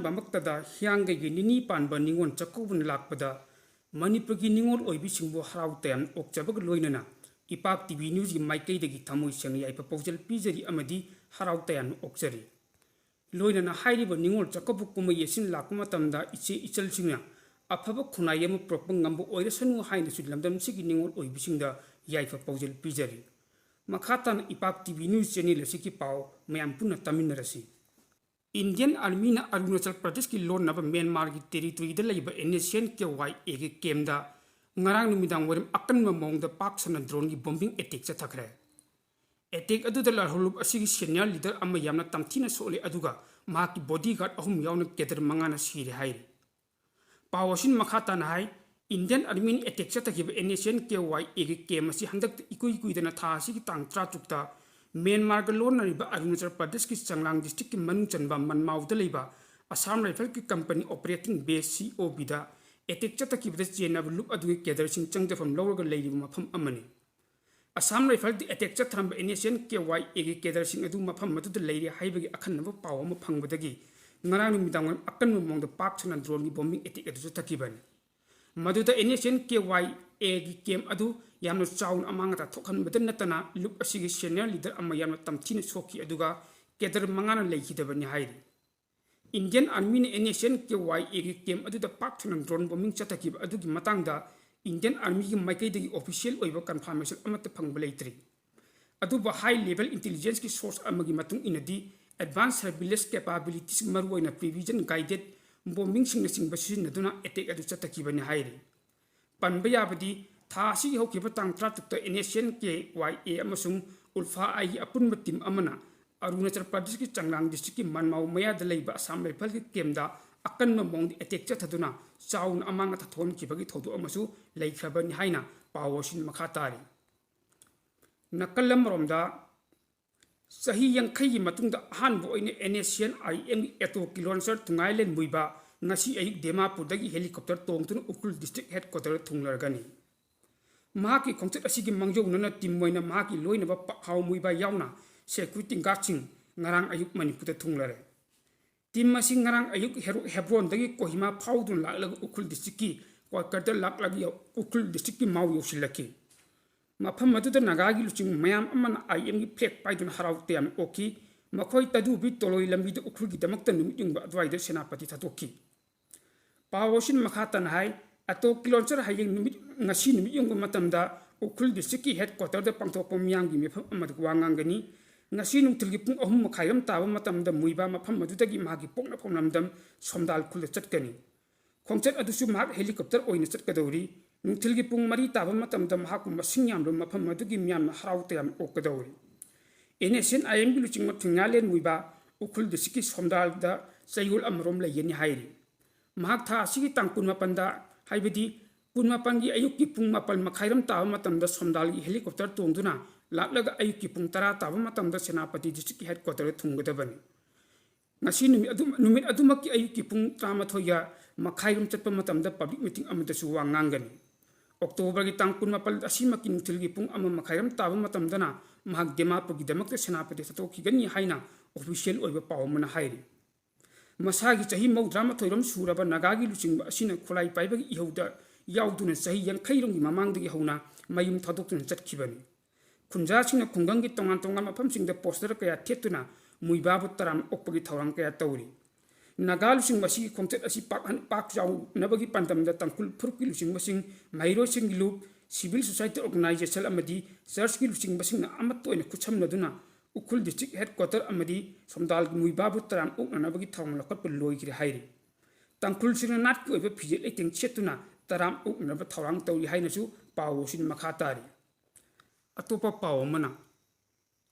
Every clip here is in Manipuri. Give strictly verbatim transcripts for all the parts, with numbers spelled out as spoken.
ꯃꯃꯛꯇꯗ ꯍꯤꯌꯥꯡꯒꯩꯒꯤ ꯅꯤꯅꯤ ꯄꯥꯟꯕ ꯅꯤꯉꯣꯜ ꯆꯥꯛꯀꯧꯕꯅ ꯂꯥꯛꯄꯗ ꯃꯅꯤꯄꯨꯔꯒꯤ ꯅꯤꯉꯣꯜ ꯑꯣꯏꯕꯤꯁꯤꯡꯕꯨ ꯍꯔꯥꯎ ꯇꯌꯥꯝꯅ ꯑꯣꯛꯆꯕꯒ ꯂꯣꯏꯅꯅ ꯏꯄꯥꯛ ꯇꯤ ꯚꯤ ꯅ꯭ꯌꯨꯁꯀꯤ ꯃꯥꯏꯀꯩꯗꯒꯤ ꯊꯃꯣꯏ ꯁꯦꯡꯅ ꯌꯥꯏꯐ ꯄꯥꯎꯖꯦꯜ ꯄꯤꯖꯔꯤ ꯑꯃꯗꯤ ꯍꯔꯥꯎ ꯇꯌꯥꯝꯅ ꯑꯣꯛꯆꯔꯤ꯫ ꯂꯣꯏꯅꯅ ꯍꯥꯏꯔꯤꯕ ꯅꯤꯉꯣꯜ ꯆꯥꯛꯀꯧꯕ ꯀꯨꯝꯍꯩ ꯑꯁꯤꯅ ꯂꯥꯛꯄ ꯃꯇꯝꯗ ꯏꯆꯦ ꯏꯆꯜꯁꯤꯡꯅ ꯑꯐꯕ ꯈꯨꯟꯅꯥꯏ ꯑꯃ ꯄꯨꯔꯛꯄ ꯉꯝꯕ ꯑꯣꯏꯔꯁꯅꯨ ꯍꯥꯏꯅꯁꯨ ꯂꯝꯗꯝꯁꯤꯒꯤ ꯅꯤꯉꯣꯜ ꯑꯣꯏꯕꯤꯁꯤꯡꯗ ꯌꯥꯏꯐ ꯄꯥꯎꯖꯦꯜ ꯄꯤꯖꯔꯤ꯫ ꯃꯈꯥ ꯇꯥꯅ ꯏꯄꯥꯛ ꯇꯤ ꯚꯤ ꯅ꯭ꯌꯨꯁ ꯆꯦꯅꯦꯜ ꯑꯁꯤꯒꯤ ꯄꯥꯎ ꯃꯌꯥꯝ ꯄꯨꯟꯅ ꯇꯥꯃꯤꯟꯅꯔꯁꯤ꯫ ꯏꯟꯗꯤꯌꯟ ꯑꯥꯔꯃꯤꯅ ꯑꯔꯨꯅꯥꯆꯜ ꯄ꯭ꯔꯗꯦꯁꯀꯤ ꯂꯣꯟꯅꯕ ꯃ꯭ꯌꯥꯟꯃꯥꯔꯒꯤ ꯇꯦꯔꯤꯇꯣꯔꯤꯗ ꯂꯩꯕ and S C N K Y ꯑꯦꯒꯤ ꯀꯦꯝꯗ ꯉꯔꯥꯡ ꯅꯨꯃꯤꯗꯥꯡ ꯋꯥꯏꯔꯝ ꯑꯀꯟꯕ ꯃꯑꯣꯡꯗ ꯄꯥꯛ ꯁꯟꯅ ꯗ꯭ꯔꯣꯟꯒꯤ ꯕꯣꯝꯕꯤꯡ ꯑꯦꯇꯦꯛ ꯆꯠꯊꯈ꯭ꯔꯦ꯫ ꯑꯦꯇꯦꯛ ꯑꯗꯨꯗ ꯂꯥꯜꯍꯧꯂꯨꯞ ꯑꯁꯤꯒꯤ ꯁꯦꯅꯤꯌꯔ ꯂꯤꯗꯔ ꯑꯃ ꯌꯥꯝꯅ ꯇꯝꯊꯤꯅ ꯁꯣꯛꯂꯦ, ꯑꯗꯨꯒ ꯃꯍꯥꯛꯀꯤ ꯕꯣꯗꯤꯒꯥꯔꯗ ꯑꯍꯨꯝ ꯌꯥꯎꯅ ꯀꯦꯗꯔ ꯃꯉꯥꯅ ꯁꯤꯔꯦ ꯍꯥꯏꯔꯤ꯫ ꯄꯥꯎ ꯑꯁꯤꯅ ꯃꯈꯥ ꯇꯥꯅ ꯍꯥꯏ, ꯏꯟꯗꯤꯌꯟ ꯑꯥꯔꯃꯤꯅ ꯑꯦꯇꯦꯛ ꯆꯠꯊꯈꯤꯕ N S C N K Y ꯑꯦꯒꯤ ꯀꯦꯝ ꯑꯁꯤ ꯍꯟꯗꯛꯇ ꯏꯀꯨꯏ ꯀꯨꯏꯗꯅ ꯊꯥ ꯑꯁꯤꯒꯤ ꯇꯥꯡ ꯇꯔꯥꯇꯔꯨꯛꯇ ꯃ꯭ꯌꯥꯟꯃꯥꯔꯒ ꯂꯣꯟꯅꯔꯤꯕ ꯑꯔꯨꯅꯥꯆꯜ ꯄ꯭ꯔꯗꯦꯁꯀꯤ ꯆꯪꯂꯥꯡ ꯗꯤꯁꯇ꯭ꯔꯤꯛꯀꯤ ꯃꯅꯨꯡ ꯆꯟꯕ ꯃꯟꯃꯥꯎꯗ ꯂꯩꯕ ꯑꯁꯥꯝ ꯔꯥꯏꯐꯜꯒꯤ ꯀꯝꯄꯅꯤ ꯑꯣꯄꯔꯦꯇꯤꯡ ꯕꯦꯁ, ꯁꯤ ꯑꯣ ꯕꯤꯗ ꯑꯦꯇꯦꯛ ꯆꯠꯊꯈꯤꯕꯗ ꯆꯦꯟꯅꯕ ꯂꯨꯞ ꯑꯗꯨꯒꯤ ꯀꯦꯗꯔꯁꯤꯡ ꯆꯪꯖꯐꯝ ꯂꯧꯔꯒ ꯂꯩꯔꯤꯕ ꯃꯐꯝ ꯑꯃꯅꯤ꯫ ꯑꯁꯥꯝ ꯔꯥꯏꯐꯜꯗ ꯑꯦꯇꯦꯛ ꯆꯠꯊꯔꯝꯕ N S C N K Y ꯑꯦꯒꯤ ꯀꯦꯗꯔꯁꯤꯡ ꯑꯗꯨ ꯃꯐꯝ ꯑꯗꯨꯗ ꯂꯩꯔꯦ ꯍꯥꯏꯕꯒꯤ ꯑꯈꯟꯅꯕ ꯄꯥꯎ ꯑꯃ ꯐꯪꯕꯗꯒꯤ ꯉꯔꯥꯡ ꯅꯨꯃꯤꯗꯥꯡ ꯋꯥꯏꯔꯝ ꯑꯀꯟꯕ ꯃꯑꯣꯡꯗ ꯄꯥꯛ ꯁꯟꯅ ꯗ꯭ꯔꯣꯟꯒꯤ ꯕꯣꯝꯕꯤꯡ ꯑꯦꯇꯦꯛ ꯑꯗꯨ ꯆꯠꯊꯈꯤꯕꯅꯤ꯫ ꯃꯗꯨꯗ and S C N K Y ꯑꯦꯒꯤ ꯀꯦꯝ ꯑꯗꯨ ꯌꯥꯝꯅ ꯆꯥꯎꯅ ꯑꯃꯥꯡ ꯑꯇꯥ ꯊꯣꯛꯍꯟꯕꯗ ꯅꯠꯇꯅ ꯂꯨꯞ ꯑꯁꯤꯒꯤ ꯁꯦꯅꯤꯌꯔ ꯂꯤꯗꯔ ꯑꯃ ꯌꯥꯝꯅ ꯇꯝꯊꯤꯅ ꯁꯣꯛꯈꯤ, ꯑꯗꯨꯒ ꯀꯦꯗꯔ ꯃꯉꯥꯅ ꯂꯩꯈꯤꯗꯕꯅꯤ ꯍꯥꯏꯔꯤ꯫ Indian ꯑꯥꯔꯃꯤꯅ and S C N K Y ꯑꯦꯒꯤ ꯀꯦꯝ ꯑꯗꯨꯗ ꯄꯥꯛ ꯁꯟꯅ ꯗ꯭ꯔꯣꯟ ꯕꯣꯝꯕꯤꯡ ꯆꯠꯊꯈꯤꯕ ꯑꯗꯨꯒꯤ ꯃꯇꯥꯡꯗ ꯏꯟꯗꯤꯌꯟ ꯑꯥꯔꯃꯤꯒꯤ ꯃꯥꯏꯀꯩꯗꯒꯤ ꯑꯣꯐꯤꯁꯤꯌꯦꯜ ꯑꯣꯏꯕ ꯀꯟꯐꯥꯔꯃꯦꯁꯟ ꯑꯃꯠꯇ ꯐꯪꯕ ꯂꯩꯇ꯭ꯔꯤ꯫ ꯑꯗꯨꯕꯨ ꯍꯥꯏ ꯂꯦꯚꯦꯜ ꯏꯟꯇꯦꯂꯤꯖꯦꯟꯁꯀꯤ ꯁꯣꯔꯁ ꯑꯃꯒꯤ ꯃꯇꯨꯡ ꯏꯟꯅꯗꯤ, ꯑꯦꯗꯚꯥꯟꯁ ꯁꯔꯚꯤꯂꯦꯟꯁ ꯀꯦꯄꯥꯕꯤꯂꯤꯇꯤꯁ, ꯃꯔꯨꯑꯣꯏꯅ ꯄ꯭ꯔꯤꯁꯤꯖꯟ ꯒꯥꯏꯗꯦꯗ ꯕꯣꯝꯕꯤꯡꯁꯤꯡꯅꯆꯤꯡꯕ ꯁꯤꯖꯤꯟꯅꯗꯨꯅ ꯑꯦꯇꯦꯛ ꯑꯗꯨ ꯆꯠꯊꯈꯤꯕꯅꯤ ꯍꯥꯏꯔꯤ꯫ ꯄꯟꯕ ꯌꯥꯕꯗꯤ, ꯊꯥ ꯑꯁꯤꯒꯤ ꯍꯧꯈꯤꯕ ꯇꯥꯡ ꯇꯔꯥꯇꯔꯨꯛꯇ and S C N K Y ꯑꯦ ꯑꯃꯁꯨꯡ ꯎꯜꯐꯥ ꯑꯥꯏꯒꯤ ꯑꯄꯨꯟꯕ ꯇꯤꯝ ꯑꯃꯅ ꯑꯔꯨꯅꯥꯆꯜ ꯄ꯭ꯔꯗꯦꯁꯀꯤ ꯆꯪꯂꯥꯡ ꯗꯤꯁꯇ꯭ꯔꯤꯛꯀꯤ ꯃꯟꯃꯥꯎ ꯃꯌꯥꯗ ꯂꯩꯕ ꯑꯁꯥꯝ ꯔꯥꯏꯐꯜꯒꯤ ꯀꯦꯝꯗ ꯑꯀꯟꯕ ꯃꯑꯣꯡꯗ ꯑꯦꯇꯦꯛ ꯆꯠꯊꯗꯨꯅ ꯆꯥꯎꯅ ꯑꯃꯥꯡ ꯑꯇꯥ ꯊꯣꯛꯍꯟꯈꯤꯕꯒꯤ ꯊꯧꯗꯣꯛ ꯑꯃꯁꯨ ꯂꯩꯈ꯭ꯔꯕꯅꯤ ꯍꯥꯏꯅ ꯄꯥꯎ ꯑꯁꯤꯅ ꯃꯈꯥ ꯇꯥꯔꯤ꯫ ꯅꯥꯀꯜ ꯑꯃꯔꯣꯝꯗ, ꯆꯍꯤ ꯌꯥꯡꯈꯩꯒꯤ ꯃꯇꯨꯡꯗ ꯑꯍꯥꯟꯕ ꯑꯣꯏꯅ ꯑꯦꯟ ꯑꯦꯁ ꯁꯤ ꯑꯦꯟ ꯑꯥꯏ ꯑꯦꯝꯒꯤ ꯑꯦꯇꯣ ꯀꯤꯂꯣꯟꯁꯔ ꯊꯨꯡꯉꯥꯏꯂꯦꯟ ꯃꯨꯏꯕ ꯉꯁꯤ ꯑꯌꯨꯛ ꯗꯦꯃꯥꯄꯨꯔꯗꯒꯤ ꯍꯦꯂꯤꯀꯣꯞꯇꯔ ꯇꯣꯡꯗꯨꯅ ꯎꯈ꯭ꯔꯨꯜ ꯗꯤꯁꯇ꯭ꯔꯤꯛ ꯍꯦꯗꯀ꯭ꯋꯥꯇꯔꯗ ꯊꯨꯡꯂꯔꯒꯅꯤ꯫ ꯃꯍꯥꯛꯀꯤ ꯈꯣꯡꯆꯠ ꯑꯁꯤꯒꯤ ꯃꯥꯡꯖꯧꯅꯅ ꯇꯤꯝ ꯑꯣꯏꯅ ꯃꯍꯥꯛꯀꯤ ꯂꯣꯏꯅꯕ ꯄꯥꯛꯍꯥꯎ ꯃꯨꯏꯕ ꯌꯥꯎꯅ ꯁꯦꯀ꯭ꯌꯨꯔꯤꯇꯤ ꯒꯥꯔꯗꯁꯤꯡ ꯉꯔꯥꯡ ꯑꯌꯨꯛ ꯃꯅꯤꯄꯨꯔꯗ ꯊꯨꯡꯂꯔꯦ꯫ ꯇꯤꯝ ꯑꯁꯤ ꯉꯔꯥꯡ ꯑꯌꯨꯛ ꯍꯦꯔꯣ-, ꯍꯦꯕ꯭ꯔꯣꯟꯗꯒꯤ ꯀꯣꯍꯤꯃꯥ ꯐꯥꯎꯗꯨꯅ ꯂꯥꯛꯂꯒ ꯎꯈ꯭ꯔꯨꯜ ꯗꯤꯁꯇ꯭ꯔꯤꯛꯀꯤ ꯀ꯭ꯋꯥꯀꯔꯗ ꯂꯥꯛꯂꯒ ꯌꯧ-, ꯎꯈ꯭ꯔꯨꯜ ꯗꯤꯁꯇ꯭ꯔꯤꯛꯀꯤ ꯃꯥꯎ ꯌꯧꯁꯤꯜꯂꯛꯈꯤ꯫ ꯃꯐꯝ ꯑꯗꯨꯗ ꯅꯥꯒꯥꯒꯤ ꯂꯨꯆꯤꯡꯕ ꯃꯌꯥꯝ ꯑꯃꯅ ꯑꯥꯏ ꯑꯦꯝꯒꯤ ꯐ꯭ꯂꯦꯒ ꯄꯥꯏꯗꯨꯅ ꯍꯔꯥꯎ ꯇꯌꯥꯝꯅ ꯑꯣꯛꯈꯤ꯫ ꯃꯈꯣꯏ ꯇꯗꯨꯕꯤ ꯇꯣꯂꯣꯏ ꯂꯝꯕꯤꯗ ꯎꯈ꯭ꯔꯨꯜꯒꯤꯗꯃꯛꯇ ꯅꯨꯃꯤꯠ ꯌꯨꯡꯕ ꯑꯗꯨꯋꯥꯏꯗ ꯁꯦꯅꯥꯄꯇꯤ ꯊꯥꯗꯣꯛꯈꯤ꯫ ꯄꯥꯎ ꯑꯁꯤꯅ ꯃꯈꯥ ꯇꯥꯅ ꯍꯥꯏ, ꯑꯇꯣ ꯀꯤꯂꯣꯟꯆꯔ ꯍꯌꯦꯡ ꯅꯨꯃꯤꯠ, ꯉꯁꯤ ꯅꯨꯃꯤꯠ ꯌꯨꯡꯕ ꯃꯇꯝꯗ ꯎꯈ꯭ꯔꯨꯜ ꯗꯤꯁꯇ꯭ꯔꯤꯛꯀꯤ ꯍꯦꯗꯀ꯭ꯋꯥꯇꯔꯗ ꯄꯥꯡꯊꯣꯛꯄ ꯃꯤꯌꯥꯝꯒꯤ ꯃꯤꯐꯝ ꯑꯃꯗ ꯋꯥ ꯉꯥꯡꯒꯅꯤ꯫ ꯉꯁꯤ ꯅꯨꯡꯊꯤꯜꯒꯤ ꯄꯨꯡ ꯑꯍꯨꯝ ꯃꯈꯥꯏꯔꯣꯝ ꯇꯥꯕ ꯃꯇꯝꯗ ꯃꯨꯏꯕꯥ ꯃꯐꯝ ꯑꯗꯨꯗꯒꯤ ꯃꯍꯥꯛꯀꯤ ꯄꯣꯛꯅꯐꯝ ꯂꯝꯗꯝ ꯁꯣꯝꯗꯥꯜ ꯈꯨꯜꯗ ꯆꯠꯀꯅꯤ꯫ ꯈꯣꯡꯆꯠ ꯑꯗꯨꯁꯨ ꯃꯍꯥꯛ ꯍꯦꯂꯤꯀꯣꯞꯇꯔ ꯑꯣꯏꯅ ꯆꯠꯀꯗꯧꯔꯤ꯫ ꯅꯨꯡꯊꯤꯜꯒꯤ ꯄꯨꯡ ꯃꯔꯤ ꯇꯥꯕ ꯃꯇꯝꯗ ꯃꯍꯥꯛꯄꯨ ꯃꯁꯤꯡ ꯌꯥꯝꯂꯕ ꯃꯐꯝ ꯑꯗꯨꯒꯤ ꯃꯤꯌꯥꯝꯅ ꯍꯔꯥꯎ ꯇꯌꯥꯝꯅ ꯑꯣꯛꯀꯗꯧꯔꯤ꯫ ꯑꯦꯟ ꯑꯦꯁ ꯑꯦꯟ ꯑꯥꯏ ꯑꯦꯝꯒꯤ ꯂꯨꯆꯤꯡꯕ ꯊꯨꯡꯉꯥꯂꯦꯟ ꯃꯨꯏꯕꯥ ꯎꯈ꯭ꯔꯨꯜ ꯗꯤꯁꯇ꯭ꯔꯤꯛꯀꯤ ꯁꯣꯝꯗꯥꯜꯗ ꯆꯌꯣꯜ ꯑꯃꯔꯣꯝ ꯂꯩꯒꯅꯤ ꯍꯥꯏꯔꯤ꯫ ꯃꯍꯥꯛ ꯊꯥ ꯑꯁꯤꯒꯤ ꯇꯥꯡ ꯀꯨꯟꯃꯥꯄꯟꯗ, ꯍꯥꯏꯕꯗꯤ ꯀꯨꯟꯃꯥꯄꯟꯒꯤ ꯑꯌꯨꯛꯀꯤ ꯄꯨꯡ ꯃꯥꯄꯟ ꯃꯈꯥꯏꯔꯣꯝ ꯇꯥꯕ ꯃꯇꯝꯗ ꯁꯣꯝꯗꯥꯜꯒꯤ ꯍꯦꯂꯤꯀꯣꯞꯇꯔ ꯇꯣꯡꯗꯨꯅ ꯂꯥꯛꯂꯒ ꯑꯌꯨꯛꯀꯤ ꯄꯨꯡ ꯇꯔꯥ ꯇꯥꯕ ꯃꯇꯝꯗ ꯁꯦꯅꯥꯄꯇꯤ ꯗꯤꯁꯇ꯭ꯔꯤꯛꯀꯤ ꯍꯦꯗꯀ꯭ꯋꯥꯇꯔꯗ ꯊꯨꯡꯒꯗꯕꯅꯤ꯫ ꯉꯁꯤ ꯅꯨꯃꯤꯠ ꯑꯗꯨ-, ꯅꯨꯃꯤꯠ ꯑꯗꯨꯃꯛꯀꯤ ꯑꯌꯨꯛꯀꯤ ꯄꯨꯡ ꯇꯔꯥꯃꯥꯊꯣꯏꯒ ꯃꯈꯥꯏꯔꯣꯝ ꯆꯠꯄ ꯃꯇꯝꯗ ꯄꯕ꯭ꯂꯤꯛ ꯃꯤꯇꯤꯡ ꯑꯃꯗꯁꯨ ꯋꯥ ꯉꯥꯡꯒꯅꯤ꯫ ꯑꯣꯛꯇꯣꯕꯔꯒꯤ ꯇꯥꯡ ꯀꯨꯟꯃꯥꯄꯟ ꯑꯁꯤꯃꯛꯀꯤ ꯅꯨꯡꯊꯤꯜꯒꯤ ꯄꯨꯡ ꯑꯃ ꯃꯈꯥꯏꯔꯣꯝ ꯇꯥꯕ ꯃꯇꯝꯗꯅ ꯃꯍꯥꯛ ꯗꯤꯃꯥꯄꯨꯔꯒꯤꯗꯃꯛꯇ ꯁꯦꯅꯥꯄꯇꯤ ꯊꯥꯗꯣꯛꯈꯤꯒꯅꯤ ꯍꯥꯏꯅ ꯑꯣꯐꯤꯁꯤꯌꯦꯜ ꯑꯣꯏꯕ ꯄꯥꯎ ꯑꯃꯅ ꯍꯥꯏꯔꯤ꯫ ꯃꯁꯥꯒꯤ ꯆꯍꯤ ꯃꯧꯗ꯭ꯔꯥꯃꯥꯊꯣꯏꯔꯣꯝ ꯁꯨꯔꯕ ꯅꯥꯒꯥꯒꯤ ꯂꯨꯆꯤꯡꯕ ꯑꯁꯤꯅ ꯈꯨꯠꯂꯥꯏ ꯄꯥꯏꯕꯒꯤ ꯏꯍꯧꯗ ꯌꯥꯎꯗꯨꯅ ꯆꯍꯤ ꯌꯥꯡꯈꯩꯔꯣꯝꯒꯤ ꯃꯃꯥꯡꯗꯒꯤ ꯍꯧꯅ ꯃꯌꯨꯝ ꯊꯥꯗꯣꯛꯇꯨꯅ ꯆꯠꯈꯤꯕꯅꯤ꯫ ꯈꯨꯟꯖꯥꯁꯤꯡꯅ ꯈꯨꯡꯒꯪꯒꯤ ꯇꯣꯉꯥꯟ ꯇꯣꯉꯥꯟꯕ ꯃꯐꯝꯁꯤꯡꯗ ꯄꯣꯁꯇꯔ ꯀꯌꯥ ꯊꯦꯠꯇꯨꯅ ꯃꯨꯏꯕꯥꯕꯨ ꯇꯔꯥꯝ ꯑꯣꯛꯄꯒꯤ ꯊꯧꯔꯥꯡ ꯀꯌꯥ ꯇꯧꯔꯤ꯫ ꯅꯥꯒꯥ ꯂꯨꯆꯤꯡꯕ ꯑꯁꯤꯒꯤ ꯈꯣꯡꯆꯠ ꯑꯁꯤ ꯄꯥꯛꯍꯟ-, ꯄꯥꯛ ꯆꯥꯎꯅꯕꯒꯤ ꯄꯥꯟꯗꯝꯗ ꯇꯥꯡꯈꯨꯜ ꯐꯨꯔꯨꯞꯀꯤ ꯂꯨꯆꯤꯡꯕꯁꯤꯡ, ꯃꯍꯩꯔꯣꯏꯁꯤꯡꯒꯤ ꯂꯨꯞ, ꯁꯤꯚꯤꯜ ꯁꯣꯁꯥꯏꯇꯤ ꯑꯣꯔꯒꯅꯥꯏꯖꯦꯁꯟ ꯑꯃꯗꯤ ꯆꯔꯆꯀꯤ ꯂꯨꯆꯤꯡꯕꯁꯤꯡꯅ ꯑꯃꯠꯇ ꯑꯣꯏꯅ ꯈꯨꯠꯁꯝꯅꯗꯨꯅ ꯎꯈ꯭ꯔꯨꯜ ꯗꯤꯁꯇ꯭ꯔꯤꯛ ꯍꯦꯗꯀ꯭ꯋꯥꯇꯔ ꯑꯃꯗꯤ ꯁꯣꯝꯗꯥꯜꯒꯤ ꯃꯨꯏꯕꯥꯕꯨ ꯇꯔꯥꯝ ꯑꯣꯛꯅꯅꯕꯒꯤ ꯊꯧꯔꯥꯡ ꯂꯧꯈꯠꯄ ꯂꯣꯏꯈ꯭ꯔꯦ ꯍꯥꯏꯔꯤ꯫ ꯇꯥꯡꯈꯨꯜꯁꯤꯡꯅ ꯅꯥꯠꯀꯤ ꯑꯣꯏꯕ ꯐꯤꯖꯦꯠ ꯂꯩꯇꯦꯡ ꯁꯦꯠꯇꯨꯅ ꯇꯔꯥꯝ ꯑꯣꯛꯅꯅꯕ ꯊꯧꯔꯥꯡ ꯇꯧꯔꯤ ꯍꯥꯏꯅꯁꯨ ꯄꯥꯎ ꯑꯁꯤꯅ ꯃꯈꯥ ꯇꯥꯔꯤ꯫ ꯑꯇꯣꯞꯄ ꯄꯥꯎ ꯑꯃꯅ,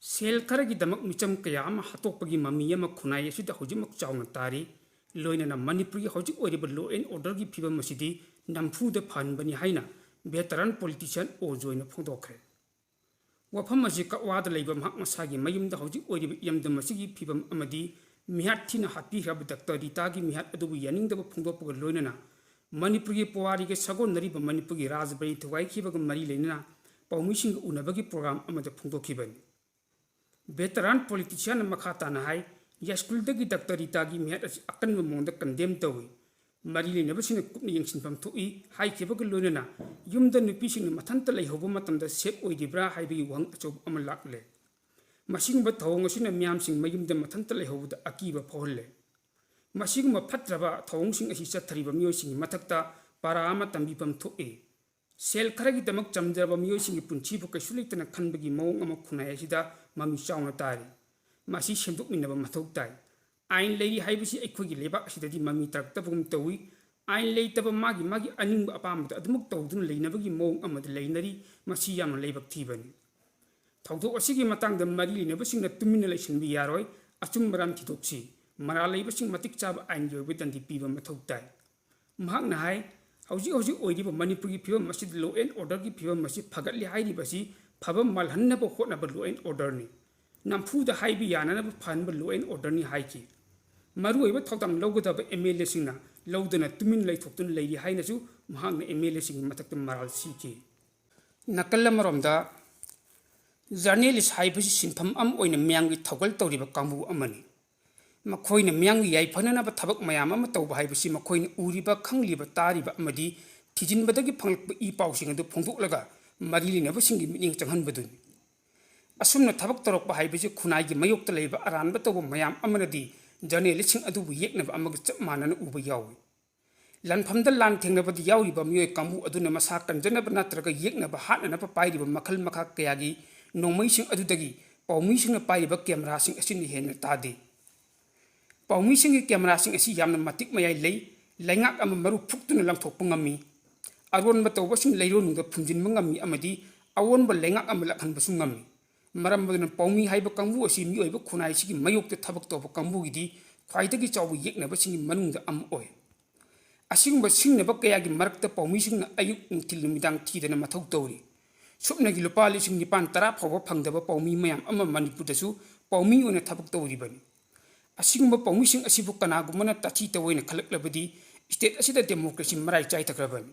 ꯁꯦꯜ ꯈꯔꯒꯤꯗꯃꯛ ꯃꯤꯆꯝ ꯀꯌꯥ ꯑꯃ ꯍꯥꯠꯇꯣꯛꯄꯒꯤ ꯃꯃꯤ ꯑꯃ ꯈꯨꯟꯅꯥꯏ ꯑꯁꯤꯗ ꯍꯧꯖꯤꯛꯃꯛ ꯆꯥꯎꯅ ꯇꯥꯔꯤ꯫ ꯂꯣꯏꯅꯅ ꯃꯅꯤꯄꯨꯔꯒꯤ ꯍꯧꯖꯤꯛ ꯑꯣꯏꯔꯤꯕ law and orderꯒꯤ ꯐꯤꯕꯝ ꯑꯁꯤꯗꯤ ꯅꯝꯐꯨꯗ ꯐꯍꯟꯕꯅꯤ ꯍꯥꯏꯅ veteran politician ꯑꯣ ꯖꯣꯏꯅ ꯐꯣꯡꯗꯣꯛꯈ꯭ꯔꯦ꯫ ꯋꯥꯐꯝ ꯑꯁꯤ ꯀꯛꯋꯥꯗ ꯂꯩꯕ ꯃꯍꯥꯛ ꯃꯁꯥꯒꯤ ꯃꯌꯨꯝꯗ ꯍꯧꯖꯤꯛ ꯑꯣꯏꯔꯤꯕ ꯏꯔꯝꯗꯝ ꯑꯁꯤꯒꯤ ꯐꯤꯕꯝ ꯑꯃꯗꯤ ꯃꯤꯍꯥꯠ ꯊꯤꯅ ꯍꯥꯠꯄꯤꯈ꯭ꯔꯕ ꯗꯥꯛꯇꯔ ꯔꯤꯇꯥꯒꯤ ꯃꯤꯍꯥꯠ ꯑꯗꯨꯕꯨ ꯌꯥꯅꯤꯡꯗꯕ ꯐꯣꯡꯗꯣꯛꯄꯒ ꯂꯣꯏꯅꯅ ꯃꯅꯤꯄꯨꯔꯒꯤ ꯄꯨꯋꯥꯔꯤꯒ ꯁꯥꯒꯣꯟꯅꯔꯤꯕ ꯃꯅꯤꯄꯨꯔꯒꯤ ꯔꯥꯖꯕꯥꯔꯤ ꯊꯨꯒꯥꯏꯈꯤꯕꯒ ꯃꯔꯤ ꯂꯩꯅꯅ ꯄꯥꯎꯃꯤꯁꯤꯡꯒ ꯎꯅꯕꯒꯤ program ꯑꯃꯗ ꯐꯣꯡꯗꯣꯛꯈꯤꯕꯅꯤ꯫ Veteran politicianꯅ ꯃꯈꯥ ꯇꯥꯅ ꯍꯥꯏ, ꯌꯥꯏꯁ꯭ꯀꯨꯜꯗꯒꯤ ꯗꯥꯛꯇꯔ ꯔꯤꯇꯥꯒꯤ ꯃꯤꯍꯥꯠ ꯑꯁꯤ ꯑꯀꯟꯕ ꯃꯑꯣꯡꯗ ꯀꯟꯗꯦꯝ ꯇꯧꯏ꯫ ꯃꯔꯤ ꯂꯩꯅꯕꯁꯤꯡꯅ ꯀꯨꯞꯅ ꯌꯦꯡꯁꯤꯟꯐꯝ ꯊꯣꯛꯏ ꯍꯥꯏꯈꯤꯕꯒ ꯂꯣꯏꯅꯅ ꯌꯨꯝꯗ ꯅꯨꯄꯤꯁꯤꯡꯅ ꯃꯊꯟꯇ ꯂꯩꯍꯧꯕ ꯃꯇꯝꯗ ꯁꯦꯐ ꯑꯣꯏꯔꯤꯕ꯭ꯔꯥ ꯍꯥꯏꯕꯒꯤ ꯋꯥꯍꯪ ꯑꯆꯧꯕ ꯑꯃ ꯂꯥꯛꯂꯦ꯫ ꯃꯁꯤꯒꯨꯝꯕ ꯊꯧꯑꯣꯡ ꯑꯁꯤꯅ ꯃꯤꯌꯥꯝꯁꯤꯡ ꯃꯌꯨꯝꯗ ꯃꯊꯟꯇ ꯂꯩꯍꯧꯕꯗ ꯑꯀꯤꯕ ꯐꯥꯎꯍꯜꯂꯦ꯫ ꯃꯁꯤꯒꯨꯝꯕ ꯐꯠꯇ꯭ꯔꯕ ꯊꯧꯑꯣꯡꯁꯤꯡ ꯑꯁꯤ ꯆꯠꯊꯔꯤꯕ ꯃꯤꯑꯣꯏꯁꯤꯡꯒꯤ ꯃꯊꯛꯇ ꯄꯥꯔꯥ ꯑꯃ ꯇꯝꯕꯤꯐꯝ ꯊꯣꯛꯏ꯫ ꯁꯦꯜ ꯈꯔꯒꯤꯗꯃꯛ ꯆꯝꯖꯔꯕ ꯃꯤꯑꯣꯏꯁꯤꯡꯒꯤ ꯄꯨꯟꯁꯤꯕꯨ ꯀꯩꯁꯨ ꯂꯩꯇꯅ ꯈꯟꯕꯒꯤ ꯃꯑꯣꯡ ꯑꯃ ꯈꯨꯟꯅꯥꯏ ꯑꯁꯤꯗ ꯃꯃꯤ ꯆꯥꯎꯅ ꯇꯥꯔꯤ꯫ ꯃꯁꯤ ꯁꯦꯝꯗꯣꯛꯃꯤꯟꯅꯕ ꯃꯊꯧ ꯇꯥꯏ꯫ ꯑꯥꯏꯟ ꯂꯩꯔꯤ ꯍꯥꯏꯕꯁꯤ ꯑꯩꯈꯣꯏꯒꯤ ꯂꯩꯕꯥꯛ ꯑꯁꯤꯗꯗꯤ ꯃꯃꯤ ꯇꯥꯔꯛꯇꯕꯒꯨꯝ ꯇꯧꯏ꯫ ꯑꯥꯏꯟ ꯂꯩꯇꯕ ꯃꯥꯒꯤ ꯃꯥꯒꯤ ꯑꯅꯤꯡꯕ ꯑꯄꯥꯝꯕꯗ ꯑꯗꯨꯃꯛ ꯇꯧꯗꯨꯅ ꯂꯩꯅꯕꯒꯤ ꯃꯑꯣꯡ ꯑꯃꯗ ꯂꯩꯅꯔꯤ꯫ ꯃꯁꯤ ꯌꯥꯝꯅ ꯂꯥꯏꯕꯛ ꯊꯤꯕꯅꯤ꯫ ꯊꯧꯗꯣꯛ ꯑꯁꯤꯒꯤ ꯃꯇꯥꯡꯗ ꯃꯔꯤ ꯂꯩꯅꯕꯁꯤꯡꯅ ꯇꯨꯃꯤꯟꯅ ꯂꯩꯁꯤꯟꯕ ꯌꯥꯔꯣꯏ꯫ ꯑꯆꯨꯝ ꯑꯔꯥꯟ ꯊꯤꯗꯣꯛꯁꯤ꯫ ꯃꯔꯥꯜ ꯂꯩꯕꯁꯤꯡ ꯃꯇꯤꯛ ꯆꯥꯕ ꯑꯥꯏꯟꯒꯤ ꯑꯣꯏꯕ ꯗꯟꯗꯤ ꯄꯤꯕ ꯃꯊꯧ ꯇꯥꯏ꯫ ꯃꯍꯥꯛꯅ ꯍꯥꯏ, ꯍꯧꯖꯤꯛ ꯍꯧꯖꯤꯛ ꯑꯣꯏꯔꯤꯕ ꯃꯅꯤꯄꯨꯔꯒꯤ ꯐꯤꯕꯝ ꯑꯁꯤꯗ law and orderꯒꯤ ꯐꯤꯕꯝ ꯑꯁꯤ ꯐꯒꯠꯂꯤ ꯍꯥꯏꯔꯤꯕ ꯑꯁꯤ ꯐꯕ ꯃꯥꯜꯍꯟꯅꯕ ꯍꯣꯠꯅꯕ law and orderꯅꯤ꯫ ꯅꯝꯐꯨꯗ ꯍꯥꯏꯕ ꯌꯥꯅꯅꯕ ꯐꯍꯟꯕ law and orderꯅꯤ ꯍꯥꯏꯈꯤ꯫ ꯃꯔꯨꯑꯣꯏꯕ ꯊꯧꯗꯥꯡ ꯂꯧꯒꯗꯕ MLAꯁꯤꯡꯅ ꯂꯧꯗꯅ ꯇꯨꯃꯤꯟ ꯂꯩꯊꯣꯛꯇꯨꯅ ꯂꯩꯔꯤ ꯍꯥꯏꯅꯁꯨ ꯃꯍꯥꯛꯅ MLAꯁꯤꯡꯒꯤ ꯃꯊꯛꯇ ꯃꯔꯥꯜ ꯁꯤꯈꯤ꯫ ꯅꯥꯀꯜ ꯑꯃꯔꯣꯝꯗ, journalist ꯍꯥꯏꯕꯁꯤ ꯁꯤꯟꯐꯝ ꯑꯃ ꯑꯣꯏꯅ ꯃꯤꯌꯥꯝꯒꯤ ꯊꯧꯒꯜ ꯇꯧꯔꯤꯕ ꯀꯥꯡꯕꯨ ꯑꯃꯅꯤ꯫ ꯃꯈꯣꯏꯅ ꯃꯤꯌꯥꯝꯒꯤ ꯌꯥꯏꯐꯅꯅꯕ ꯊꯕꯛ ꯃꯌꯥꯝ ꯑꯃ ꯇꯧꯕ ꯍꯥꯏꯕꯁꯤ ꯃꯈꯣꯏꯅ ꯎꯔꯤꯕ, ꯈꯪꯂꯤꯕ, ꯇꯥꯔꯤꯕ ꯑꯃꯗꯤ ꯊꯤꯖꯤꯟꯕꯗꯒꯤ ꯐꯪꯂꯛꯄ ꯏ ꯄꯥꯎꯁꯤꯡ ꯑꯗꯨ ꯐꯣꯡꯗꯣꯛꯂꯒ ꯃꯔꯤ ꯂꯩꯅꯕꯁꯤꯡꯒꯤ ꯃꯤꯠꯌꯦꯡ ꯆꯪꯍꯟꯕꯗꯨꯅꯤ꯫ ꯑꯁꯨꯝꯅ ꯊꯕꯛ ꯇꯧꯔꯛꯄ ꯍꯥꯏꯕꯁꯤ ꯈꯨꯟꯅꯥꯏꯒꯤ ꯃꯥꯌꯣꯛꯇ ꯂꯩꯕ ꯑꯔꯥꯟꯕ ꯇꯧꯕ ꯃꯌꯥꯝ ꯑꯃꯅꯗꯤ journalistꯁꯤꯡ ꯑꯗꯨꯕꯨ ꯌꯦꯛꯅꯕ ꯑꯃꯒ ꯆꯞ ꯃꯥꯟꯅꯅ ꯎꯕ ꯌꯥꯎꯏ꯫ ꯂꯥꯟꯐꯝꯗ ꯂꯥꯟ ꯊꯦꯡꯅꯕꯗ ꯌꯥꯎꯔꯤꯕ ꯃꯤꯑꯣꯏ ꯀꯥꯡꯕꯨ ꯑꯗꯨꯅ ꯃꯁꯥ ꯀꯟꯖꯅꯕ ꯅꯠꯇ꯭ꯔꯒ ꯌꯦꯛꯅꯕ ꯍꯥꯠꯅꯅꯕ ꯄꯥꯏꯔꯤꯕ ꯃꯈꯜ ꯃꯈꯥ ꯀꯌꯥꯒꯤ ꯅꯣꯡꯃꯩꯁꯤꯡ ꯑꯗꯨꯗꯒꯤ ꯄꯥꯎꯃꯤꯁꯤꯡꯅ ꯄꯥꯏꯔꯤꯕ cameraꯁꯤꯡ ꯑꯁꯤꯅ ꯍꯦꯟꯅ ꯇꯥꯗꯦ꯫ ꯄꯥꯎꯃꯤꯁꯤꯡꯒꯤ cameraꯁꯤꯡ ꯑꯁꯤ ꯌꯥꯝꯅ ꯃꯇꯤꯛ ꯃꯌꯥꯏ ꯂꯩ꯫ ꯂꯩꯉꯥꯛ ꯑꯃ ꯃꯔꯨ ꯐꯨꯛꯇꯨꯅ ꯂꯪꯊꯣꯛꯄ ꯉꯝꯃꯤ꯫ ꯑꯔꯣꯟꯕ ꯇꯧꯕꯁꯤꯡ ꯂꯩꯔꯣꯟꯗ ꯐꯨꯝꯖꯤꯟꯕ ꯉꯝꯃꯤ ꯑꯃꯗꯤ ꯑꯑꯣꯟꯕ ꯂꯩꯉꯥꯛ ꯑꯃ ꯂꯥꯛꯍꯟꯕꯁꯨ ꯉꯝꯃꯤ꯫ ꯃꯔꯝ ꯑꯗꯨꯅ ꯄꯥꯎꯃꯤ ꯍꯥꯏꯕ ꯀꯥꯡꯕꯨ ꯑꯁꯤ ꯃꯤꯑꯣꯏꯕ ꯈꯨꯟꯅꯥꯏꯁꯤꯒꯤ ꯃꯥꯌꯣꯛꯇ ꯊꯕꯛ ꯇꯧꯕ ꯀꯥꯡꯕꯨꯒꯤꯗꯤ ꯈ꯭ꯋꯥꯏꯗꯒꯤ ꯆꯥꯎꯕ ꯌꯦꯛꯅꯕꯁꯤꯡꯒꯤ ꯃꯅꯨꯡꯗ ꯑꯃ ꯑꯣꯏ꯫ ꯑꯁꯤꯒꯨꯝꯕ ꯁꯤꯡꯅꯕ ꯀꯌꯥꯒꯤ ꯃꯔꯛꯇ ꯄꯥꯎꯃꯤꯁꯤꯡꯅ ꯑꯌꯨꯛ ꯅꯨꯡꯊꯤꯜ ꯅꯨꯃꯤꯗꯥꯡ ꯊꯤꯗꯅ ꯃꯊꯧ ꯇꯧꯔꯤ꯫ ꯁꯨꯞꯅꯒꯤ ꯂꯨꯄꯥ ꯂꯤꯁꯤꯡ ꯅꯤꯄꯥꯟ ꯇꯔꯥ ꯐꯥꯎꯕ ꯐꯪꯗꯕ ꯄꯥꯎꯃꯤ ꯃꯌꯥꯝ ꯑꯃ ꯃꯅꯤꯄꯨꯔꯗꯁꯨ ꯄꯥꯎꯃꯤ ꯑꯣꯏꯅ ꯊꯕꯛ ꯇꯧꯔꯤꯕꯅꯤ꯫ ꯑꯁꯤꯒꯨꯝꯕ ꯄꯥꯎꯃꯤꯁꯤꯡ ꯑꯁꯤꯕꯨ ꯀꯅꯥꯒꯨꯝꯕꯅ ꯇꯥꯊꯤ ꯇꯧꯑꯣꯏꯅ ꯈꯜꯂꯛꯂꯕꯗꯤ state ꯑꯁꯤꯗ democracy ꯃꯔꯥꯏ ꯆꯥꯏꯊꯈ꯭ꯔꯕꯅꯤ꯫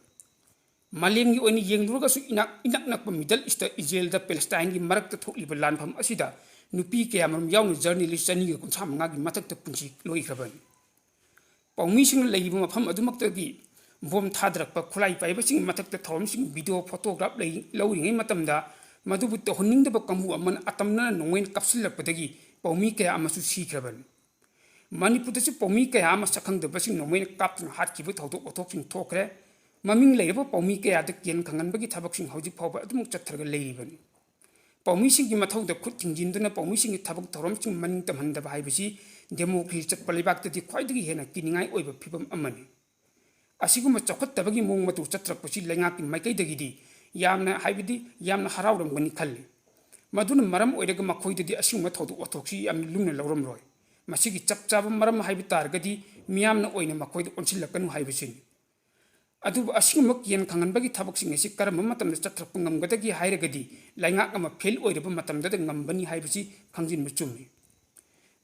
ꯃꯥꯂꯦꯝꯒꯤ ꯑꯣꯏꯅ ꯌꯦꯡꯂꯨꯔꯒꯁꯨ ꯏꯅꯥꯛ ꯏꯅꯛ ꯅꯛꯄ Middle East, ꯏꯖꯔꯦꯜꯗ Palestineꯒꯤ ꯃꯔꯛꯇ ꯊꯣꯛꯂꯤꯕ ꯂꯥꯟꯐꯝ ꯑꯁꯤꯗ ꯅꯨꯄꯤ ꯀꯌꯥꯃꯔꯨꯝ ꯌꯥꯎꯅ journalist ꯆꯅꯤꯒ ꯀꯨꯟꯊ꯭ꯔꯥ ꯃꯉꯥꯒꯤ ꯃꯊꯛꯇ ꯄꯨꯟꯁꯤ ꯂꯣꯏꯈ꯭ꯔꯕꯅꯤ꯫ ꯄꯥꯎꯃꯤꯁꯤꯡꯅ ꯂꯩꯔꯤꯕ ꯃꯐꯝ ꯑꯗꯨꯃꯛꯇꯒꯤ ꯕꯣꯝ ꯊꯥꯗꯔꯛꯄ ꯈꯨꯠꯂꯥꯏ ꯄꯥꯏꯕꯁꯤꯡꯒꯤ ꯃꯊꯛꯇ ꯊꯧꯔꯝꯁꯤꯡ video photograph ꯂꯩ-, ꯂꯧꯔꯤꯉꯩ ꯃꯇꯝꯗ ꯃꯗꯨꯕꯨ ꯇꯧꯍꯟꯅꯤꯡꯗꯕ ꯀꯥꯡꯕꯨ ꯑꯃꯅ ꯑꯇꯝꯅꯅ ꯅꯣꯡꯃꯩꯅ ꯀꯥꯞꯁꯤꯜꯂꯛꯄꯗꯒꯤ ꯄꯥꯎꯃꯤ ꯀꯌꯥ ꯑꯃꯁꯨ ꯁꯤꯈ꯭ꯔꯕꯅꯤ꯫ ꯃꯅꯤꯄꯨꯔꯗꯁꯨ ꯄꯥꯎꯃꯤ ꯀꯌꯥ ꯑꯃ ꯁꯛꯈꯪꯗꯕꯁꯤꯡ ꯅꯣꯡꯃꯩꯅ ꯀꯥꯞꯇꯨꯅ ꯍꯥꯠꯈꯤꯕ ꯊꯧꯗꯣꯛ ꯋꯥꯊꯣꯛꯁꯤꯡ ꯊꯣꯛꯈ꯭ꯔꯦ꯫ ꯃꯃꯤꯡ ꯂꯩꯔꯕ ꯄꯥꯎꯃꯤ ꯀꯌꯥꯗ ꯀꯤꯍꯟ ꯈꯪꯍꯟꯕꯒꯤ ꯊꯕꯛꯁꯤꯡ ꯍꯧꯖꯤꯛ ꯐꯥꯎꯕ ꯑꯗꯨꯃꯛ ꯆꯠꯊꯔꯒ ꯂꯩꯔꯤꯕꯅꯤ꯫ ꯄꯥꯎꯃꯤꯁꯤꯡꯒꯤ ꯃꯊꯧꯗ ꯈꯨꯠ ꯊꯤꯡꯖꯤꯟꯗꯨꯅ ꯄꯥꯎꯃꯤꯁꯤꯡꯒꯤ ꯊꯕꯛ ꯊꯧꯔꯝꯁꯤꯡ ꯃꯅꯤꯡ ꯇꯝꯍꯟꯗꯕ ꯍꯥꯏꯕꯁꯤ democracy ꯆꯠꯄ ꯂꯩꯕꯥꯛꯇꯗꯤ ꯈ꯭ꯋꯥꯏꯗꯒꯤ ꯍꯦꯟꯅ ꯀꯤꯅꯤꯡꯉꯥꯏ ꯑꯣꯏꯕ ꯐꯤꯕꯝ ꯑꯃꯅꯤ꯫ ꯑꯁꯤꯒꯨꯝꯕ ꯆꯥꯎꯈꯠꯇꯕꯒꯤ ꯃꯑꯣꯡ ꯃꯇꯧ ꯆꯠꯊꯔꯛꯄꯁꯤ ꯂꯩꯉꯥꯛꯀꯤ ꯃꯥꯏꯀꯩꯗꯒꯤꯗꯤ ꯌꯥꯝꯅ, ꯍꯥꯏꯕꯗꯤ ꯌꯥꯝꯅ ꯍꯔꯥꯎꯔꯝꯒꯅꯤ ꯈꯜꯂꯤ꯫ ꯃꯗꯨꯅ ꯃꯔꯝ ꯑꯣꯏꯔꯒ ꯃꯈꯣꯏꯗꯗꯤ ꯑꯁꯤꯒꯨꯝꯕ ꯊꯧꯗꯣꯛ ꯋꯥꯊꯣꯛꯁꯤ ꯌꯥꯝꯅ ꯂꯨꯝꯅ ꯂꯧꯔꯝꯂꯣꯏ꯫ ꯃꯁꯤꯒꯤ ꯆꯞ ꯆꯥꯕ ꯃꯔꯝ ꯍꯥꯏꯕ ꯇꯥꯔꯒꯗꯤ ꯃꯤꯌꯥꯝꯅ ꯑꯣꯏꯅ ꯃꯈꯣꯏꯗ ꯑꯣꯟꯁꯤꯜꯂꯛꯀꯅꯨ ꯍꯥꯏꯕꯁꯤꯅꯤ꯫ ꯑꯗꯨꯕꯨ ꯑꯁꯤꯒꯨꯝꯕ ꯀꯤꯍꯟ ꯈꯪꯍꯟꯕꯒꯤ ꯊꯕꯛꯁꯤꯡ ꯑꯁꯤ ꯀꯔꯝꯕ ꯃꯇꯝꯗ ꯆꯠꯊꯔꯛꯄ ꯉꯝꯒꯗꯒꯦ ꯍꯥꯏꯔꯒꯗꯤ ꯂꯩꯉꯥꯛ ꯑꯃ fail ꯑꯣꯏꯔꯕ ꯃꯇꯝꯗꯗ ꯉꯝꯕꯅꯤ ꯍꯥꯏꯕꯁꯤ ꯈꯪꯖꯤꯟꯕ ꯆꯨꯝꯃꯤ꯫